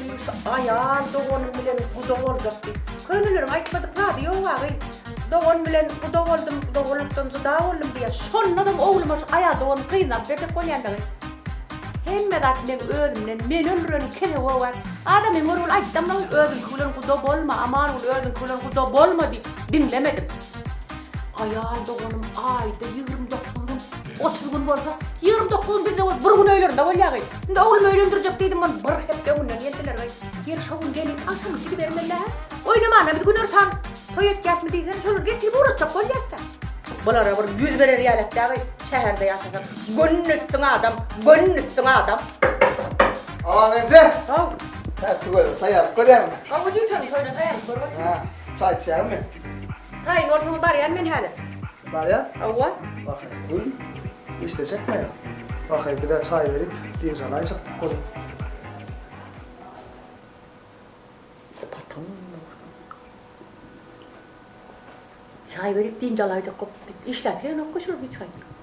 Şu aýal doganym bilen guda boljak diýip. Köneleriň aýtmadyk zady ýog-a gyz. Dogan bilen guda boldum, doganlykdan jyda boldum diýýär. Şondanam ogluma şu aýal doganyň gyzyny alyp berjek bolýandygy. Hemme zat meň özümden, meni öldüreniň kesewi-ow-a. Adamyň bir gün aýtdam maňa özüňki bilen guda bolma, Amangül özüňki bilen guda bolma diýip, diňlemedim. Aýal doganym aýda 29 gün, 30 gün bolsa, 29 gün bizde bolup bir gün öýlerinde bolýar gyz. Indi oglumy öýlendirjek diýdim, ony bir hepde öňünden geldiler gyz. Ýeri şo gün gelip agşam gidibermeli-hä. Oýnamana biz günortan toý etýäsmi diýsene, şolary getirip ugratjak bolýas-da. Bulara bir ýüz berer ýaly-dä gyz, şäherde ýaşasaň. Gönnüsiň adam, gönnüsiň adam. Aman eje! Haw. Hä, tüweleme, taýýarlyk görýäňmi? Hawa, jüýteriň toýuna taýýarlyk görüp otyryn. Hä, çaý içýäňmi? Taýyn bolsaň barýan men häzir. Barýan? Hawa. Wah-eý, guý, işlejekmi? Wah-eý, biz-ä çaý berip, dynç alaýjakdyk welin. Sypatyň bolsun. Çaý berip, dynç alaýjak bolup, işläp ýörenok-a şular hiç haýsy.